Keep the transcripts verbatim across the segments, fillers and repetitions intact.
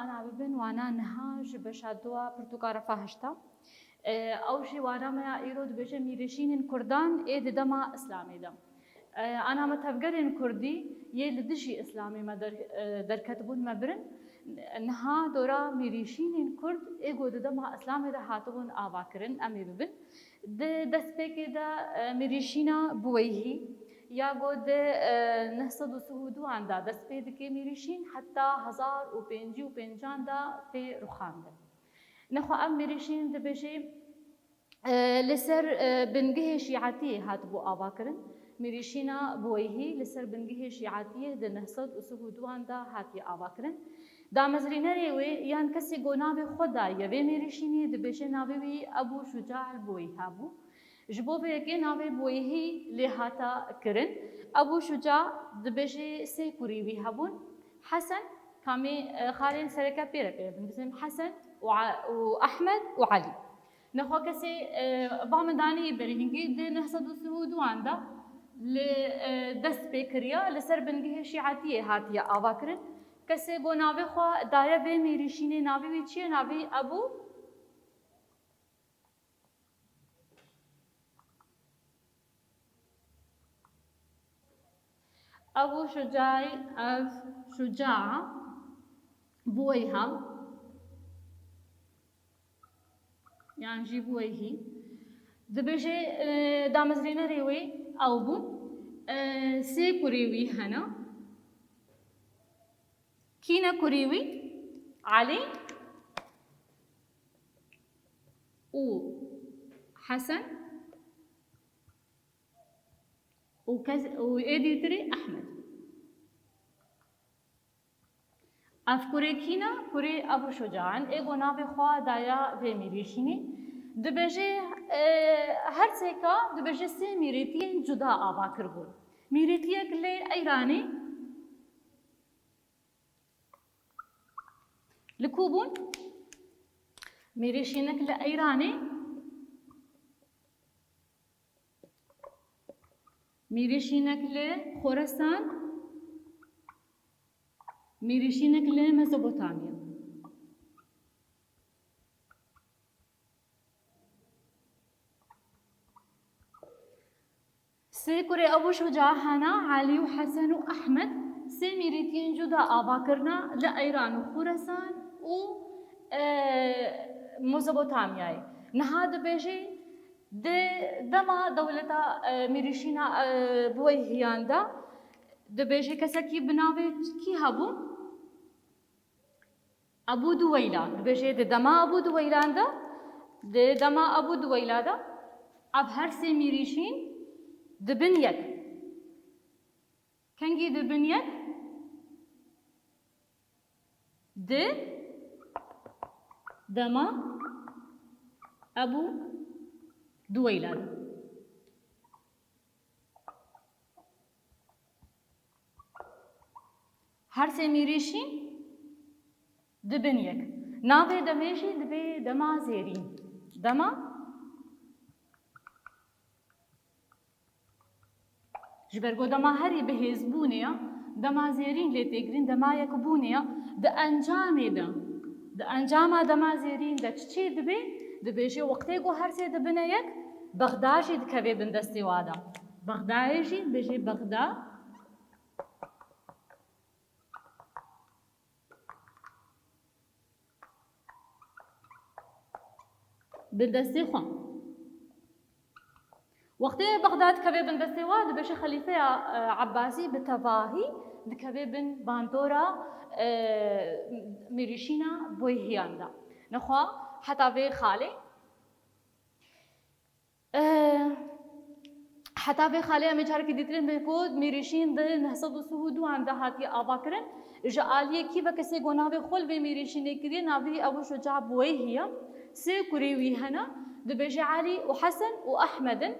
Wana bibin, wana niha ji beşa dua pirtûka refa heşta. E, ew jî wana me ya îro dibêje mîrîşînên Kurdan ê di dema Îslamê de. E, ana me tevgerên Kurdî yê li dijî Îslamê me der-, e, derketibûn me birin. Niha dora mîrîşînên Kurd ê ku di dema Îslamê de hatibûn avakirin, em ê bibin. Di destpêkê de, e, mîrîşîna Buweyhî ya ku di, e, neh sed û sih û duan de dest pê dike mîrîşîn, heta hezar û pêncî û pêncan de tê rûxandin. Nexwe ev mîrîşîn dibêje, e, li ser, e, bingehê şîetiyê hatibû avakirin. Mîrîşîna Buweyhî li ser bingehê şîetiyê di neh sed û sih û duan de hatiye avakirin. Damezrînerê wê yan kesê ku navê xwe daye vê mîrîşînê dibêje navê wî Ebû Şuca el Buweyha bû. Ji bo vê yekê navê Buweyhî lê hata kirin. Ebû Şuca dibêje sê kurî wî hebûn. Hesen, kamê, e, xalên sereke pê re pê bin, bizim Hesen û A-, û Ehmed û Elî. Nexwe kesê, e, va min danî berî hingî di neh sed û sih û duan de li, e, dest pê kiriya, li ser bingehê şîetiyê hatiye avakirin. Kesê ku navê xwe daye vê mîrîşînê, navê wî çi ye? Navê wî Ebû Ebû Şucay, ev Şuca, Buweyha, yan jî Buweyhî. Dibêje, e, damezrînerê wê ew bûn. E, sê kurê wî hene. Kî ne kurê wî? Elî û Hesen û kes-, û ê dîtirî Ehmed. Ev kurê kî ne? Kurê Ebû Şuca in. Ê ku navê xwe daye vê mîrîşînê. Dibêje, e, her sêka dibêje sê mîrîtiyên cuda ava kiribûn. Mîrîtiyek li Eyranê, Li ku bûn? Mîrîşînek li Eyranê, mîrîşînek li Xoresan, mîrîşînek li Mezopotamya. Sê kurê Ebû Şuca hene, Elî û Hesen û Ehmed, sê mîrîtiyên cuda ava kirine li Eyran û Xuresan û, e, Mezopotamyayê. Niha dibêje, di dema dewleta, e, mîrîşîna, e, Buweyhiyan de, dibêje kesekî bi navê kî hebû? Ebû Duweyla, dibêje di dema Ebû Duweylan de, di dema Ebû Duweyla de, ev her sê mîrîşîn dibin yek. Kengî dibin yek? Di dema Ebû Duweyla de. Her sê mîrîşîn dibin yek. Navê demê jî dibê dema zêrîn. Dema, ji ber ku dema herî bihêzbûnê ya, dema zêrîn lê tê kirin, dema yekbûnê ya, di encamê de, di encama dema zêrîn de çi çê dibe? Dibêje wextê ku her sê dibine yek, Bexda jî dikeve bin destê wa de. Bexdayê jî dibêje Bexda. Bi destê xwe. Wextê Bexda dikeve bin destê wa, dibêje xelîfeya, e, Ebbasî bi tevahî dikeve bin bandora, e, mîrîşîna Buweyhiyan de. Nexwe heta vê xalê. Eh, heta vê xalê em ê carekî dîtirên bê ku mîrîşîn di neh sed û sih û duan de hatiye avakirin. Ji aliyê kî ve kesê ku navê xwe li vê mîrîşînê kiriye, navê wî Ebû Şuca Buweyhî ye. Sê kurê wî hene, dibêje Elî û Hesen û Ehmed in.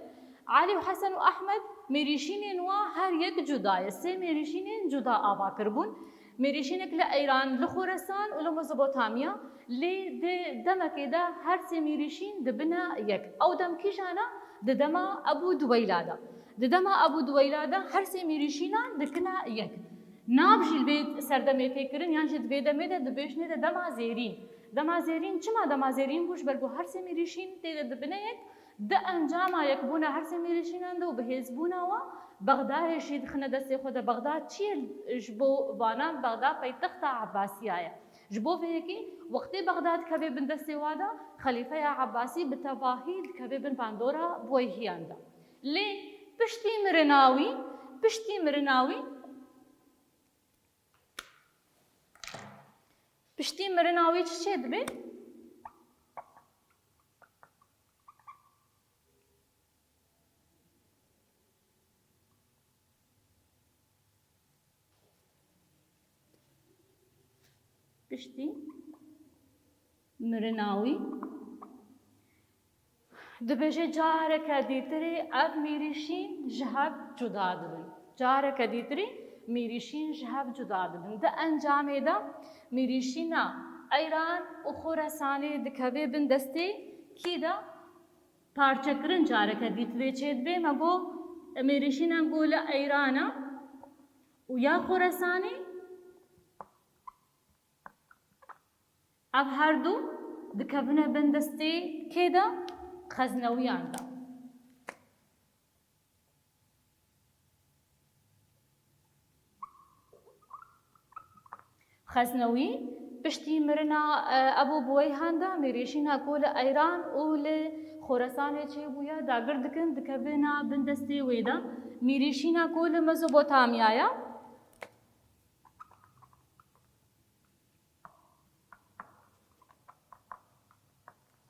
Elî û Hesen û Ehmed mîrîşînên wa her yek cuda ye. Sê mîrîşînên cuda ava kiribûn. Mêrîşînek li Eyran, li Xoresan û li Mezopotamya, lê di demekê de her sê mêrîşîn dibine yek. Ew dem kîjan e? Di dema Ebû Duweyla de. Di dema Ebû Duweyla de her sê mêrîşînan dikine yek. Nav jî li vê serdemê tê kirin, yan jî di vê demê de dibêjinê de dema zêrîn. Dema zêrîn, çima dema zêrîn bû? Ji ber ku her sê mîrîşîn tê de dibine yek, di encama yekbûna her sê mîrîşînan de û bihêzbûna wan, Bexdayê jî dixine destê xwe de. Bexda çi ye ji bo vana? Bexda paytexta Ebasiya ye. Ji bo vê yekê wextê Bexda dikeve bin destê wan de, Xelîfeya Ebasî bi tevahî dikeve bin bandora Buweyhiyan de. Lê piştî mirina wî, piştî mirina wî, piştî mirina wî çi çêdibe? Piştî mirina wî, dibêje, careke dîtirî ev mîrîşîn ji hev cuda dibin. Careke dîtirî mîrîşîn ji hev cuda dibin. Di encamê de mîrîşîna Eyran û Xoresanê dikeve bin destê kî de? Parçekirin careke dîtirê çêdibe. Me got, mîrîşîna ku li Eyran e û ya Xoresanê, ev her du dikevine bin destê kê de? Xeznewiyan de. Xeznewî piştî mirina, e, Ebû Buweyhan de mîrîşîna ku li Eyran û li Xoresanê çêbûye dagir dikin, dikevina bin destê wê de. Mîrîşîna ku li Mezopotamyaya,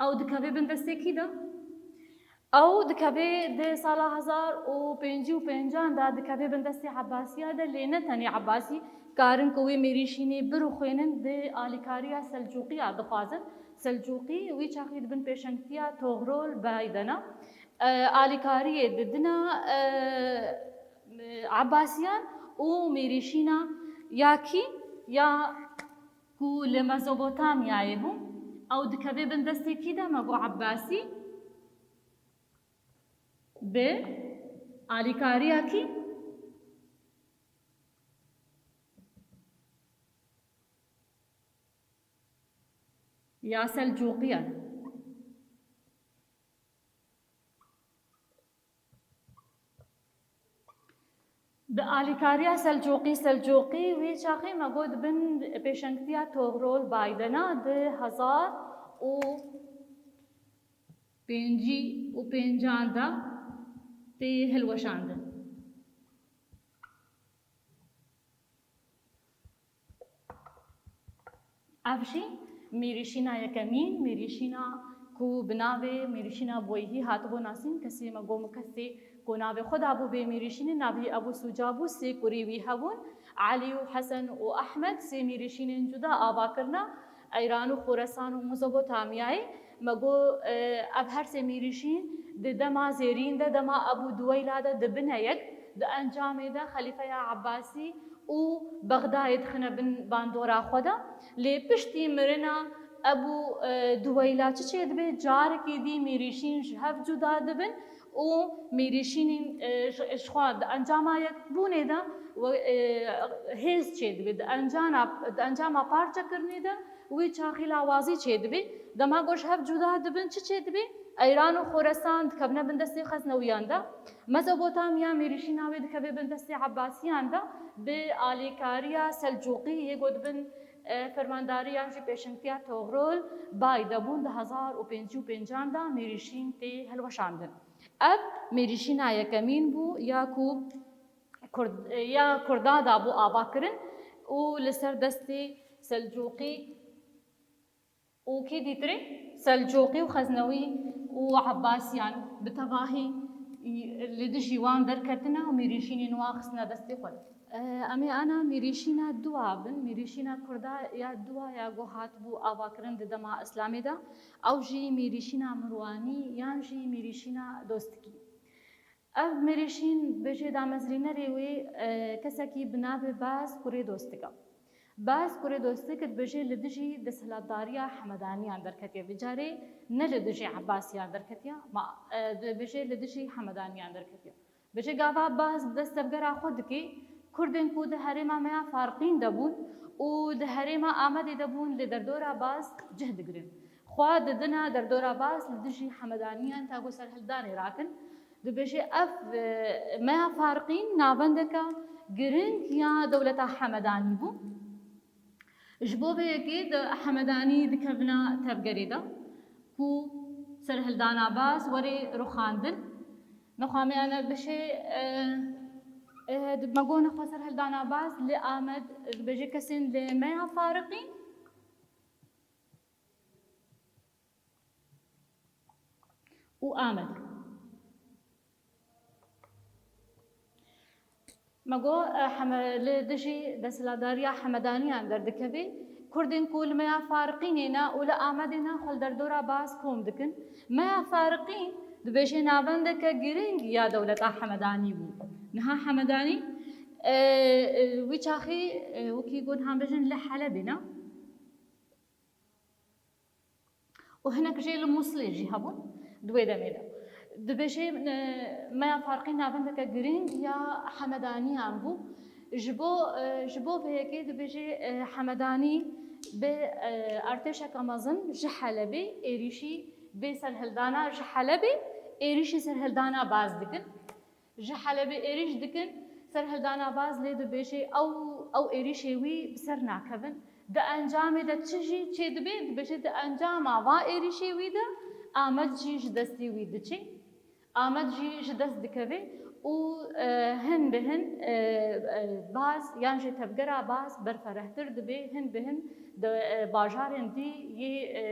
ew dikeve bin destê kî de? Ew dikeve di sala hezar û pêncî û pêncan de dikeve bin destê Ebasiya de, lê ne tenê Ebasî karin ku wê mêrîşînê birixwênin, di alîkariya Selcûqiya dixwazin. Selcûqî wî çaxî di bin pêşengtiya Toxrol Bay de ne. E, alîkariyê didina, e, Ebasiyan û mêrîşîna ya kî ya ku li Mezopotamyayê bû, ew dikeve bin destê kî de? Me got Ebbasî, bi alîkariya kî? Ya Selcûqiyan. Bi alîkariya Selcûqî, Selcûqî wî çaxê me got bin pêşengtiya Toxrol Baydena di hezar û pêncî û pêncan de tê hilweşandin. Ev jî mêrîşîna yekemîn, mêrîşîna ku bi navê mêrîşîna Buweyhî hatibû nasîn, kesê me got, kesê ku navê xwe dabû vê mêrîşînê, navê Ebû Sûca bû, sê kurî wî hebûn, Elî û Hesen û Ehmed, sê mêrîşînên cuda ava kirine, Eyran û Xoresan û Mezopotamyayê. Me got, e, ev her sê mêrîşîn di dema zêrîn de, dema Ebû Duweyla de dibine yek, di encamê de Xelîfeya Ebbasî û Bexdayê dixine bin bandora xwe de. Lê piştî mirina Ebû, e, Duweyla çi çêdibe? Carekî dî mêrîşîn ji hev cuda dibin û mêrîşînên, e, ji, ji xwe di encama yekbûnê de we, e, hêz çêdibe. Di encana, di encama parçekirinê de wî çaxî lawazî çêdibe. Dema ku ji hev cuda dibin, çi çêdibe? Eyran û Xoresan dikevine bin destê Xeznewiyan de. Mezopotamya, mêrîşîna wê dikeve bin destê Ebbasiyan de, bi alîkariya Selcûqî yê ku di bin, e, fermandariya jî pêşengtiya Toxrol Bay de bûn, di hezar û pêncî û pêncan de mêrîşîn tê hilweşandin. Ev mêrîşîna yekemîn bû ya ku Kurd, ya Kurda dabû avakirin û li ser destê Selcûqî û kê dîtirê? Selcûqî û Xeznewî û Ebbasiyan bi tevahî li dijî wan derketine û mêrîşînên wan xistine destê xwe de. Em ê ana mêrîşîna dua bin, mêrîşîna Kurda ya dua ya ku hatibû avakirin di dema Îslamê de, ew jî mêrîşîna Mirwanî yan jî mêrîşîna Dostikî. Ev mêrîşîn dibêje damezrînerê wê, e, kesekî bi navê Baz kurê Dostik e. Baz kurê Dostik dibêje li dijî desthilatdariya Hemedaniyan derketiye. Vê carê ne li dijî Ebbasiyan derketiye, ma, e, dibêje li dijî Hemedaniyan derketiye. Dibêje gava Baz bi dest tevgera xwe dike, Kurdên ku di herêma Meya Farqîn de bûn û di herêma Amedê de bûn, li derdora Baz cih digirin. Xwe didine derdora Baz li dijî Hemedaniyan, ta ku serhildanê rakin. Dibêje ev, e, Meya Farqîn navendeke giring ya dewleta Hemedanî bû. Ji bo vê yekê di Hemedanî dikevina tevgerê de ku serhildana Baz were rûxandin. Nexwe me ene bişê, e, e, di-, me got nexwe serhildana Baz li Amed, dibêje kesên li Meya Fariqîn û Amed. Me got, e, Heme-, li dijî desthilatdariya Hemedaniyan derdikeve. Kurdên ku li Meya Fariqînê ne û li Amedê ne xwe li derdora Baz kom dikin. Meya Fariqîn dibêje navendeke giring ya dewleta Hemedanî bû. Niha Hemedanî, e, e, wî çaxî, e, wekî got han bêjin li Helebê ne. Û hinek jê li Mûsilê jî hebûn di wê demê de. Dibêje, e, Meya Farqîn navendeke giring ya Hemedaniyan bû. Ji bo, e, ji bo vê yekê dibêje, e, Hemedanî bi, e, artêşeke mezin ji Helebê êrîşî bê serhildana ji Helebê êrîşî serhildana Baz dikin. Ji Helebê êrîş dikin, serhildana Baz lê dibêje ew, ew êrîşê wî bi ser nakevin. Di encamê de çi jî çêdibe, dibêje di encama va êrîşê wî de Amed jî ji destê wî diçe. Amed jî ji dest dikeve û, e, hin bi hin, e, e, Baz yan jî tevgera Baz berferehtir dibe, hin bi hin di, e, bajarên dî yê, e,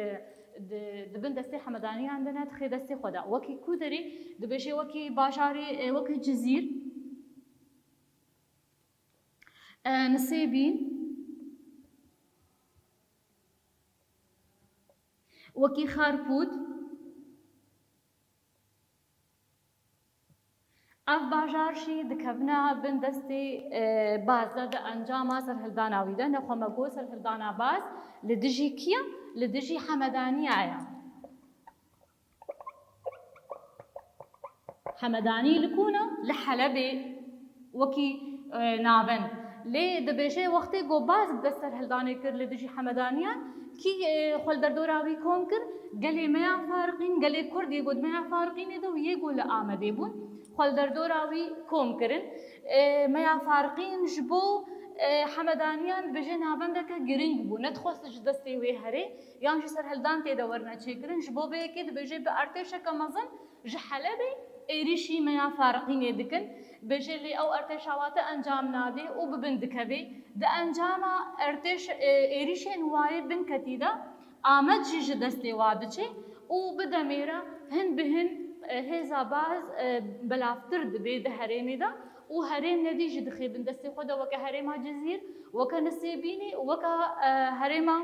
di, di bin destê Hemedaniyan de ne, dixê destê xwe de. Wekî ku derê dibêje, wekî bajarê, e, wekî Cizîr, e, Nisêbîn, wekî Xarpût. Ev bajar jî dikevine bin destê, e, Baz de di encama serhildana wî de. Nexwe me got serhildana Baz li dijî kî ye? Li dijî Hemedaniya ye. Hemedanî li ku ne? Li Helebê wekî, e, navend. Lê dibêje wextê ku Baz bi dest serhildanê kir li dijî Hemedaniyan, kî, e, xwe li derdora wî kom kir? Gelê Meya Fariqîn, gelê Kurd yê ku di Meya Fariqînê de û yê ku li Amedê bûn, xwe li derdora wî kom kirin. E, Meya Fariqîn ji bo, e, Hemedaniyan dibêje navendeke giring bû. Nedixwest ji destê wê here, yan jî serhildan tê de werine çêkirin. Ji bo vê yekê dibêje bi artêşeke mezin ji Helebê êrîşî Meya Fariqînê dikin. Bêje lê ew artêşa wa te encam nade û bi bin dikeve. Di encama artêş, e, êrîşên wa yê binketî de Amed jî ji destê wa diçe û bi demê re hin bi hin, e, hêza Baz, e, belavtir dibe di herêmê de û herêm nedî jî dixê bin destê xwe de, weke herêma Cizîr, weke Nisêbînê, weke, e, herêma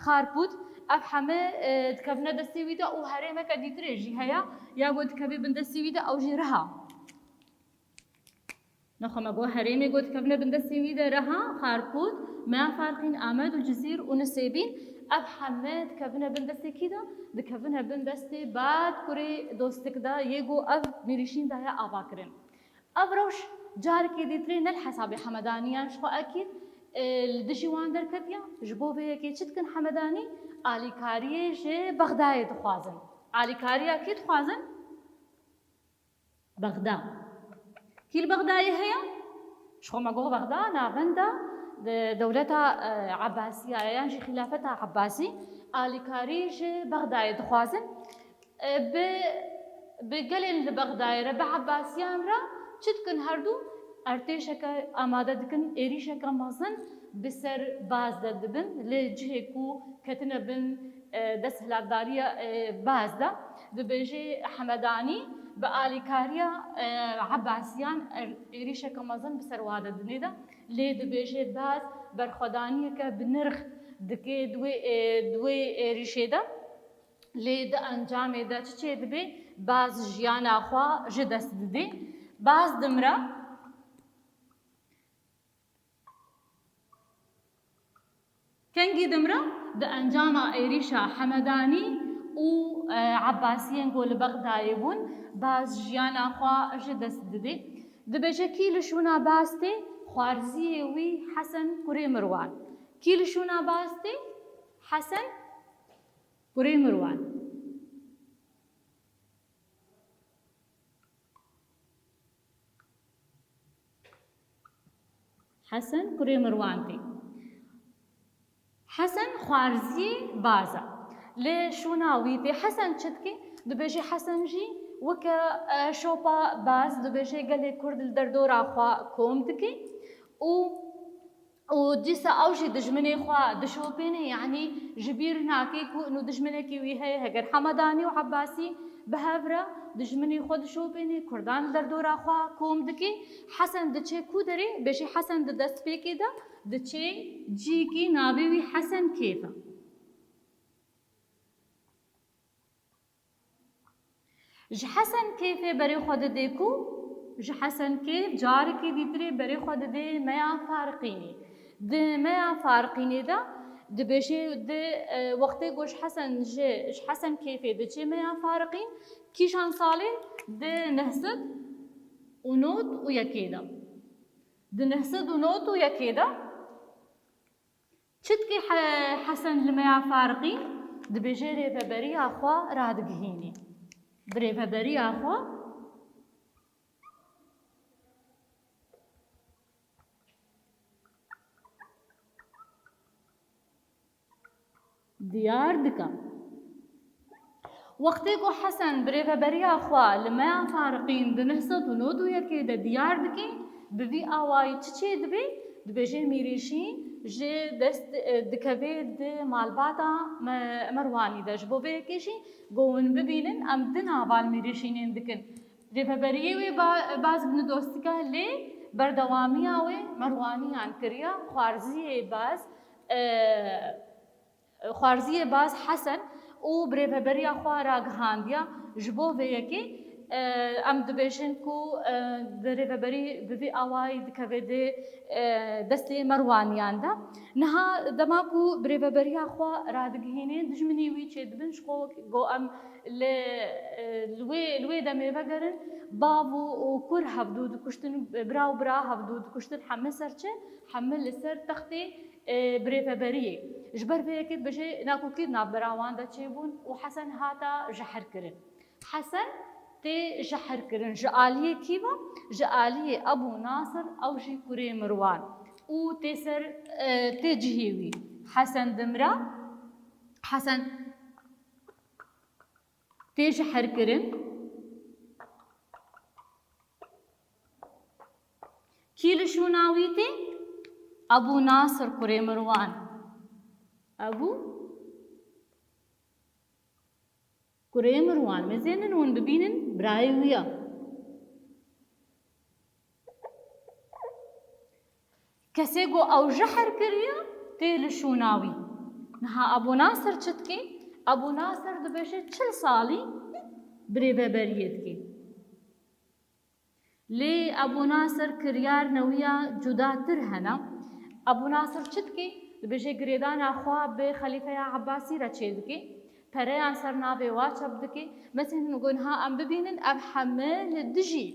Xarpût. Ev heme, e, dikevine destê wî de û herêmeke dîtirê jî heye ya ku dikeve bin destê wî de, ew jî Riha. Nexwe me got herêmê ku dikevine bin destê wî de Riha, Xarpût, Meya Farqîn, Amed û Cizîr û Nisêbîn, ev heme dikevine bin destê kî de? Dikevine bin destê Bad Kurê Dostik de, yê ku ev mirîşîn daye avakirin. Ev rewş carekê dîtirê ne li hesabê Hemedaniyan ji xwe ekîd, e, li dijî wan derketiye. Ji bo vê yekê çi dikin Hemedanî? Alîkariyê ji Bexdayê dixwazin. Alîkariya kî dixwazin? Bexda. Kî li Bexdayê heye? Ji xwe me got Bexda navenda de-, dewleta, e, Ebasiya ye, yan jî xîlafeta Ebasî. Alîkarî ji Bexdayê dixwazin. E, bi, bi gelên li Bexdayê re, bi Ebasiyan re çi dikin herdu? Artêşeke amade dikin, êrîşeke mezin bi ser Baz de dibin. Li cihê ku ketine bin, e, desthilatdariya, e, Baz de, dibêje Hemedanî bi alîkariya, e, Ebasiyan er-, êrîşeke mezin bi ser wa de dinê de. Lê dibêje Baz berxwedaniyeke bi nirx dike di wê, e, di wê êrîşê de. Lê di encamê de çi çêdibe? Baz jiyana xwe ji dest dide. Baz dimre. Kengî dimre? Di encama êrîşa Hemedanî û, e, Ebbasiyên ku li Bexdayê bûn, Baz jiyana xwe ji dest dide. Dibêje kî li şûna Baz tê? Xwarziyê wî Hesen kurê Mirwan. Kî li şûna Baz tê? Hesen kurê Mirwan. Hesen kurê Mirwan tê. Hesen xwarziyê Baz e. Li şûna wî tê. Hesen çi dike? Dibêje Hesen jî weke, e, şopa Baz, dibêje gelê Kurd li derdora xwe kom dike û, û dîsa ew jî dijminê xwe dişopêne, yanî ji bîr nake ku ino dijminekî wî heye. Heger Hemedanî û Ebasî bi hev re dijminê xwe dişopêne, Kurdan li derdora xwe kom dike. Hesen diçe ku derê? Bêje Hesen di destpêkê de diçe cîkî navê wî Hesen Kêf e. Ji Hesen Kêfê berê xwe didê ku? Ji Hesen Kêf carekî dîtirê berê xwe didê Meya Fariqînê. Di Meya Fariqînê de dibêje di, e, wextê ku ji Hesen, ji, ji Hesen Kêfê diçê Meya Fariqîn, kîjan salê? Di neh sed û nod û yekê de. Di neh sed û nod û yekê de. Çi dikê He-, Hesen li Meya Fariqîn? Dibêje rêveberiya xwe radigihînê. Bi rêveberiya xwe diyar dike. Wextê ku Hesen bi rêveberiya xwe li Meya Fariqîn di neh sed û nod û yekê de diyar dike, bi vî awayî çi çêdibe? Dibêje Mîrîşîn ji dest, e, dikeve di malbata Me-, Merwanî de. Ji bo vê yekê jî ku hûn bibînin, em di nava li Mîrîşînên dikin. Rêveberiyê wê ba-, Baz bi nidostika lê berdewamiya wê Merwaniyan kiriya, xwarziyê Baz, e, Xwarziyê Baz Hesen û bi rêveberiya xwe ragihandiya. Ji bo vê yekê, e, em dibêjin ku, e, di rêveberî bi vî awayî dikeve di, e, destê Merwaniyan de. Niha dema ku bi rêveberiya xwe radigihînin, dijminî wî çêdibin, ji xwe ku em li, e, li wê, li wê demê vegerin, bav û, û kur hevdû dikuştin, bira û bira hevdû dikuştin, hemî ser çi? Hemî li ser textê e, birêveberiyê. Ji ber vê yekê dibêje nakokî di navbera wan de çêbûn û Hesen hata jehirkirin. Hesen tê jehirkirin. Ji aliyê kî ve? Ji aliyê Ebû Nasir, ew jî kurê Mirwan. Û tê ser, e, tê cihê wî. Hesen dimre, Hesen tê jehirkirin. Kî li şûna wî tê? Ebû Nasir kurê Mirwan. Ebû kurê Mirwan. Mezênin hûn bibînin birayê wî ye. Kesê ku ew jehr kiriye, tê li şûna wî. Niha Ebû Nasir çi dikê? Ebû Nasir dibêje çil salî birêveberiyê dikê. Lê Ebû Nasir kiryar newiya cudatir hene. Ebû Nasir çi dikê? Dibêje girêdana xwe bi Xelîfeya Ebbasî re çêdike. Pereyan ser navê wa çap dike. Mesela, ku niha em bibînin, ev heme li dijî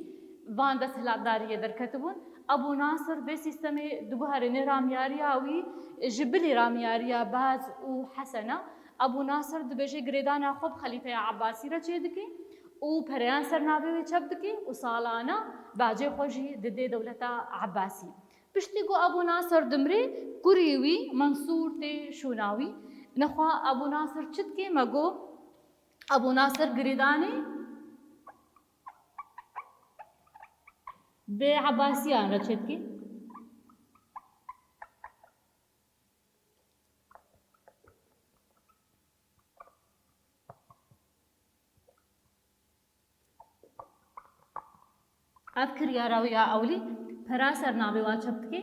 van desthilatdariyê derketibûn. Ebû Nasir vê sîstemê diguherîne, ramiyariya wî ji bilî ramiyariya Baz û Hesen e. Ebû Nasir dibêje girêdana xwe bi Xelîfeya Ebbasî re çêdike û pereyan ser navê wê çap dike û salane bacê xwe jî didê dewleta Ebbasî. Piştî ku Ebû Nasir dimrê, kurê wî Mensûr tê şûna wî. Nexwe Ebû Nasir çi dike? Me got, Ebû Nasir girêdanê bi Ebbasiyan re çêdike. Ev kiryara wî ya ewlî pera ser navê wa çap dike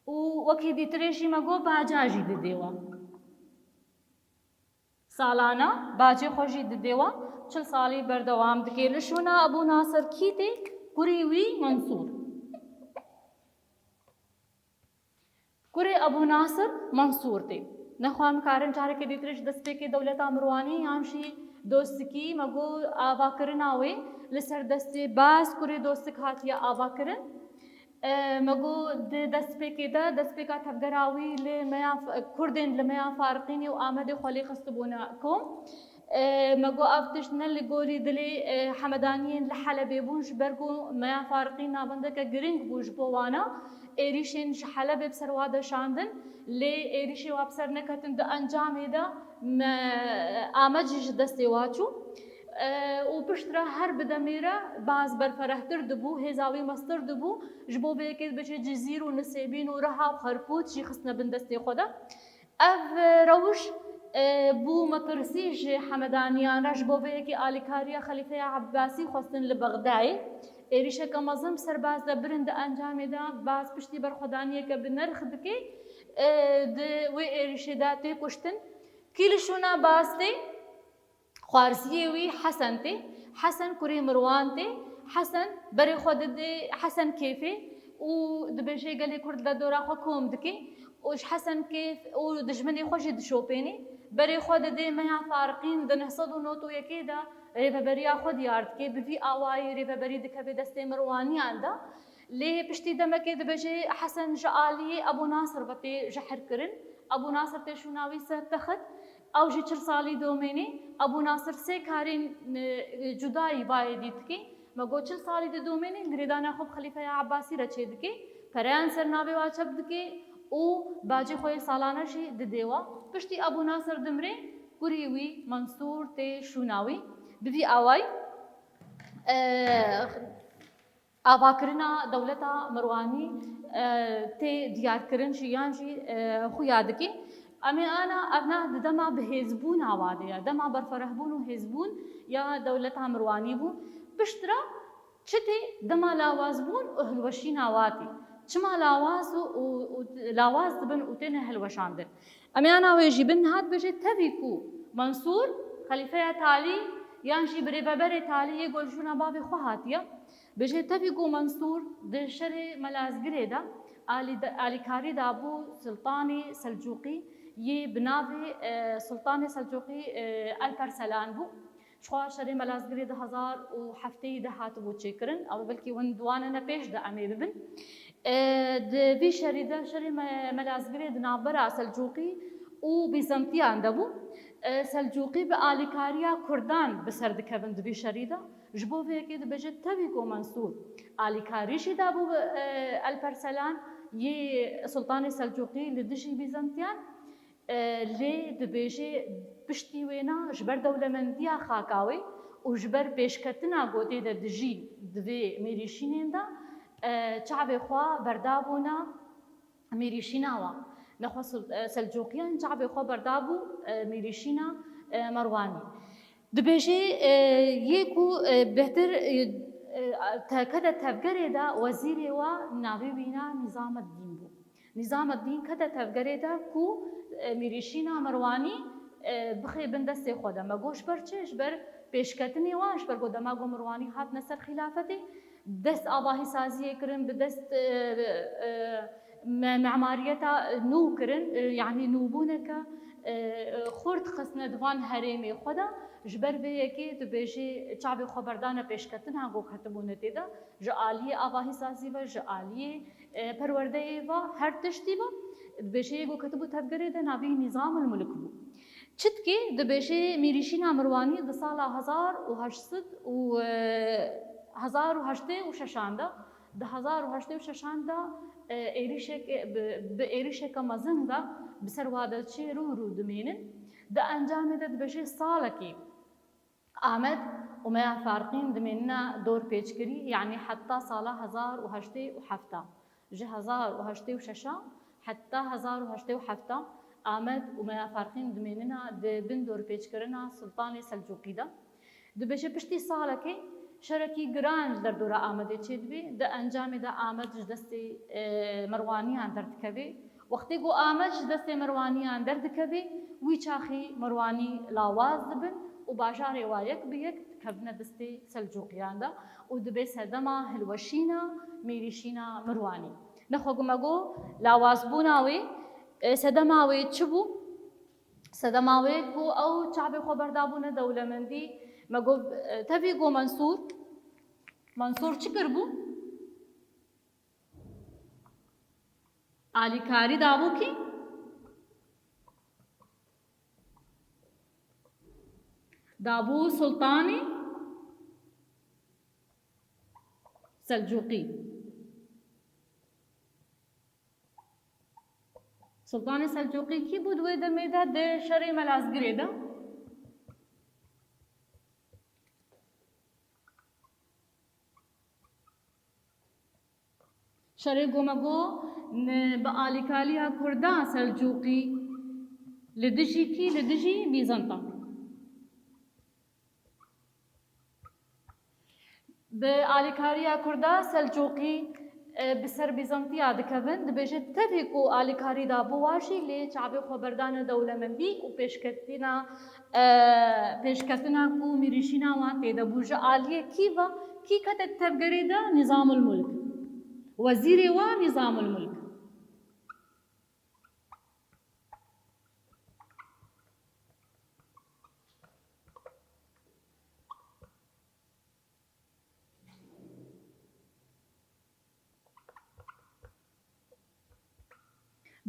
û wekî dîtirê jî me got baca jî didê we. Salana bacê xwe jî didê we, çil salî berdewam dike. Li şûna Ebû Nasir kî tê? Kurê wî Mensûr. Kurê Ebû Nasir Mensûr tê. Nexwe em karin carekê dîtirê ji destpêkê dewleta Mirwanî yan jî Dostikî, me got avakirina wê li ser destê Baz kurê Dostik hatiye avakirin. E, me got di destpêkê de, destpêka tevgera wî li Meyan F-, Kurdên li Meyan Fariqînê û Amedê xwe lê xistibûne kom. E, me got ev tişt ne li gorî dilê, e, Hemedaniyên li Helebê bûn, ji ber ku Meyan Fariqîn navendeke giring bû ji bo wana. Êrîşên ji Helebê bi ser wa de şandin, lê êrîşê wa bi ser neketin, di encamê de me, Amed jî ji destê wa çû. E, û piştre her bi demê re Baz berferehtir dibû, hêza wî mestir dibû, ji bo vê yekê dibêje Cizîr û Nisêbîn û Riha û Xerpût jî xistine bin destê xwe de. Ev rewş, e, bû metirsî ji Hemedaniyan re, ji bo vê yekê alîkariya Xelîfeya Ebbasî xwestin li Bexdayê. Êrîşeke mezin bi ser Baz de birin, di encamê de Baz piştî berxwedaniyeke bi nerx dike, e, di wê êrîşê de tê kuştin. Kî li şûna Baz tê? Xwarziyê wî Hesen tê. Hesen kurê Mirwan tê. Hesen berê xwe didê Hesen Kêfê û dibêje gelê Kurd li dora xwe kom dike û ji Hesen Kêf û dijminê xwe jî dişopênê. Berê xwe didê Meyan Fariqîn di neh sed û nod û yekê de rêveberiya xwe diyar dike. Bi vî awayî rêveberî dikeve destê Mirwaniyan de. Lê piştî demekê dibêje Hesen ji aliyê Ebû Nasir ve tê jehirkirin. Ebû Nasir tê şûna wî ser text. Ew jî çil salî domênê. Ebû Nasir sê karên, e, cudayî vayê dî dike. Me got çil salî didomênê, girêdana xwe bi Xelîfeya Ebbasî re çêdike. Pereyan ser navê wa çep dike û bacê xwe yê salane jî didê wa. Piştî Ebû Nasir dimrê, kurê wî Mensûr tê şûna wî. Bi vî awayî, e, avakirina dewleta Mirwanî, e, tê diyarkirin jî yan jî, e, xuya dike. Em ê ana ev ne di dema bihêzbûna wa de ye, dema berferehbûn û hêzbûn ya dewleta Mirwanî bû. Piştre çi tê dema lawazbûn û hilweşîna wa tê. Çima lawaz û, û, û lawaz dibin û têne hilweşandin? Em ê ana wê jî bin niha dibêje tevî ku Mensûr, xelîfeya talî yan jî birêveberê talî yê ku li şûna bavê xwe hatiye, bêje tevî ku Mensûr di şerê Melazgirê de alî-, alîkarî dabû Sultanê Selcûqî yê bi navê, e, Sultanê Selcûqî, e, Elperselan bû. Ji xwe şerê Melazgirê di hezar û heftê de hatibû çêkirin. Ew belkî hûn di wan ne pêş de em ê bibin. E, di vî şerî de şerê Me-, Melazgirê di navbera Selcûqî û Bîzantiyan de bû. E, Selcûqî bi alîkariya Kurdan bi ser dikevin di vî şerî de. Ji bo vê yekê dibêje tevî ku Mensûr alîkarî jî dabû, e, Elperselan yê Sultanê Selcûqî li dijî Bîzantiyan. E, lê dibêje piştî wêna ji ber dewlemendiya xaka wê û ji ber pêşketina ku tê de dijî di vê mêrîşînên de, e, çavê xwe berdabûna mêrîşîna wan. Nexwe Sul-, e, Selcûqiyan çavê xwe berdabû, e, mêrîşîna, e, Merwanî. Dibêje, e, yê ku, e, bêhtir, e, e, te-, kete tevgerê de wezîrê wa navê wîna Nîzameddîn bû. Nîzameddîn kete tevgerê de ku, e, mêrîşîna Merwanî, e, bixê bin destê xwe de. Me got ji ber çi? Ji ber pêşketinê wan, ji ber ku dema ku Merwanî hatine ser xîlafetê, dest avahîsaziyê kirin, bi dest, e, e, me-, memariyeta nû kirin, e, yanî nûbûneke, e, e, xurt xistine di van herêmê xwe de. Ji ber vê yekê dibêjê çavê xwe berdane pêşketina ku ketibûne tê de, ji aliyê avahîsazî ve, ji aliyê, e, perwerdeyê ve, her tiştî ve. Dibêjê yê ku ketibû tevgerê de navê Nîzamul Mulk bû. Çitkê dibêjê mêrîşîna Mirwanî di sala hezar û heşt sed û, e, hezar û heştê û şeşan de, di hezar û heştê û şeşan de, e, êrîşek, bi, bi êrîşeke mezin ve bi ser wa de çê rû rû dimênin. Di encamê de dibêjê salekê Amed û Meya Farqîn dimênine dorpêçkirî, yanî heta sala hezar û heştê û hefta. Ji hezar û heştê û şeşan heta hezar û heştê û heftan Amed û Meya Farqîn dimênine di bin dorpêçkirina Sultanê Selcûqî de. Dibêje piştî salekê şerekî giran ji derdora Amedê çêdibê, di encamê de Amed ji destê, e, Merwaniyan derdikeve. Wextê ku Amed ji destê Merwaniyan derdikeve, wî çaxî Merwanî lawaz dibin û bajarê wa yek bi yek dikevine destê Selcûqiyan de û dibe sedema hilweşîna mêrîşîna Mirwanî. Nexwe ku me got lawazbûna wê, e, sedema wê çi bû? Sedema wê ku ew çavê xwe berdabûne dewlemendî, me got, e, tevî got Mensûr. Mensûr çi kiribû? Alîkarî dabû kî? Dabû Sultanê Selcûqî. Sultanê Selcûqî kî bû di wê demê de di şerê Melazgirê de? Şerê ku me got, bi alîkariya Kurda Selcûqî li dijî kî? Li dijî Bîzantan. Bi alîkariya Kurda Selcûqî, e, bi ser Bîzantiya dikevin, dibêje tevî ku alîkarî dabû wa jî lê çavê xwe berdane dewlemendî û pêşketina, e, pêşketina ku mîrîşîna wan tê de bû. Ji aliyê kî ve, kî kete tevgerê de? Nîzamul Mulk. Wezîrê wa Nîzamul Mulk.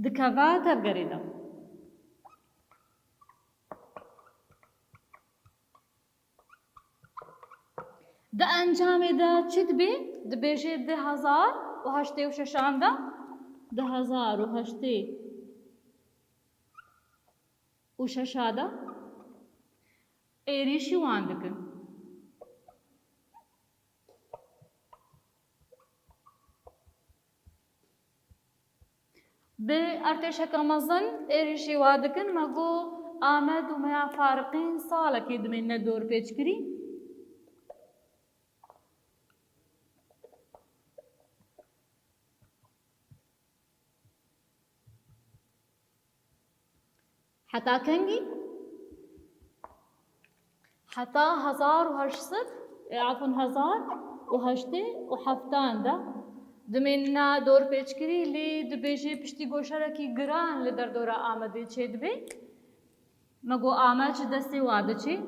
Dikeve tevgerê de. Di encamê de çi dibê? Dibêje di hezar û heştê û şeşan de, di hezar û heştê û şeşa de êrîşî wan dikin. Bi artêşeke mezin êrîşî wa dikin, me got Amed û Meya Fariqîn salekê dimêne dorpêçkirî. Heta kengî? Heta hezar û heşt sed, e, afûn, hezar û heştê û heftan de dimêne dorpêçkirî, lê dibêje piştî ku şerekî giran li derdora Amedê çêdibe, me got Amed ji destê wa diçe.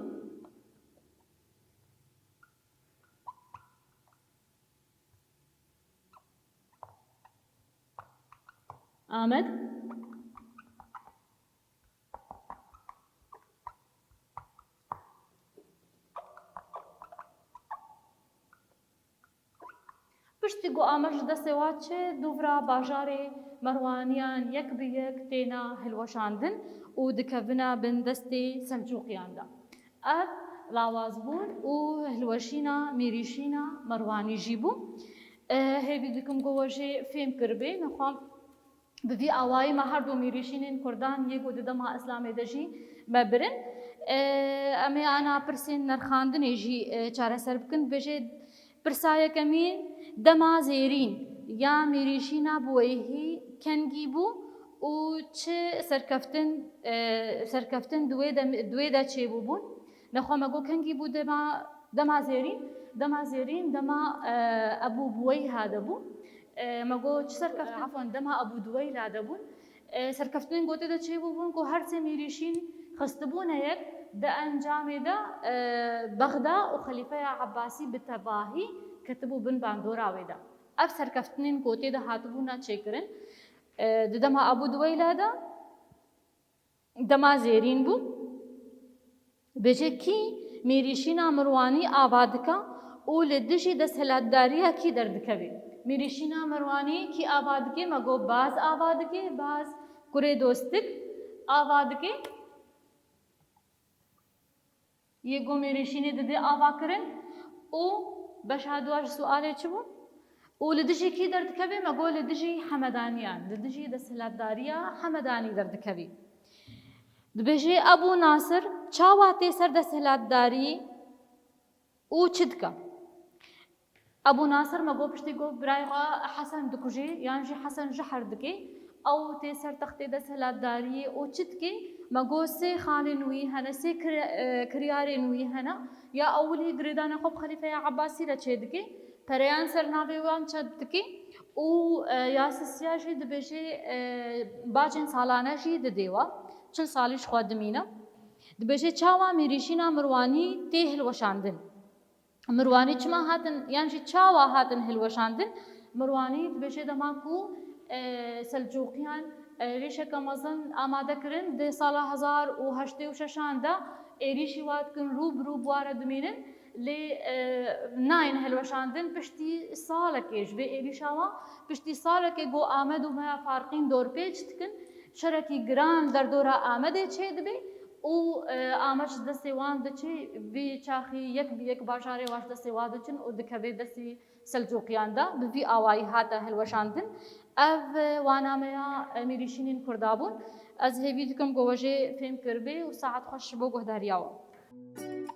Amed. Piştî ku Amed ji destê wa çi, dûvra bajarê Merwaniyan yek bi yek têne hilweşandin û dikevine bin destê Selcûqiyan de. Ev lawazbûn û hilweşîna mîrîşîna Merwanî jî bû. E, hêvî dikim ku we jê fêm kiribê, nexwe bi vî awayî me her du mîrîşînên Kurdan yê ku di dema Îslamê de jî me birin. E, em ê ana pirsên nerxandinê jî, e, çareser bikin. Dibêje, pirsa yekemîn, dema zêrîn ya mîrîşîna Buweyhî kengî bû û çi serkeftin, e, serkeftin di wê dem-, di wê de çêbûbûn? Nexwe me got kengî bû dema, dema zêrîn? Dema zêrîn dema, e, Ebû Buweyha de bû. E, me got çi serkeftin? Afwan, dema Ebû Duweyla de bûn. E, serkeftinên ku tê de çêbûbûn ku her sê mîrîşîn xistibûne yek, di encamê de, e, Bexda û Xelîfeya Ebbasî bi tevahî ketibû bin bandora wê de. Ev serkeftinên ku tê de hatibûna çêkirin, e, di dema Ebû Duweyla de, dema zêrîn bû. Bêje kî mîrîşîna Mirwanî ava dike û li dijî desthilatdariya kî derdikeve? Mîrîşîna Mirwanî kî ava dike? Me got Baz ava dike, Baz kurê Dostik ava dike. Yê ku mîrîşînê dide ava kirin û beşa dua ji sualê çi bû? Û li dijî kî derdikeve? Me got li dijî Hemedaniyan, li dijî desthilatdariya Hemedanî derdikeve. Dibêje Ebû Nasir çawa tê ser desthilatdarî û çi dike? Ebû Nasir me got piştî ku birayê xwe Hesen dikuje yan jî Hesen jehr dike, ew tê ser textê desthilatdariyê û çi dike? Me got sê xalên wî hene, sê kir-, e, kiryarên wî hene. Ya ewilî girêdana xwe bi Xelîfeya Ebbasî re çêdike, pereyan ser navê wan çap dike Û e, ya sisiya jî dibêje e, bacên salane jî didê we, çil salî ji xwe dimîne. Dibêje çawa mîrîşîna Mirwanî tê hilweşandin. Mirwanî çima hatin, yan jî çawa hatin hilweşandin? Mirwanî dibêje dema ku e, Selcûqiyan e, rêşeke mezin amade kirin, di sala hezar û heştê û şeşan de êrîşî wa dikin, rû bi rû bi wa re dimînin, lê e, nayên hilweşandin. Piştî salekê ji vê êrîşa wan, piştî salekê ku Amed û Meya Farqîn dorpêç dikin, şerekî giran derdora Amedê çêdibe û e, Amed ji destê wan diçe, vî çaxî yek bi yek bajarê wa ji destê wa diçin û dikeve destî Selcûqiyan de. Bi vî awayî hate hilweşandin. Ev e, wa nameya e, mîrîşînên Kurda bûn. Ez hêvî dikim ku we jê fêm kiribê û saet xweş ji bo guhdariya we.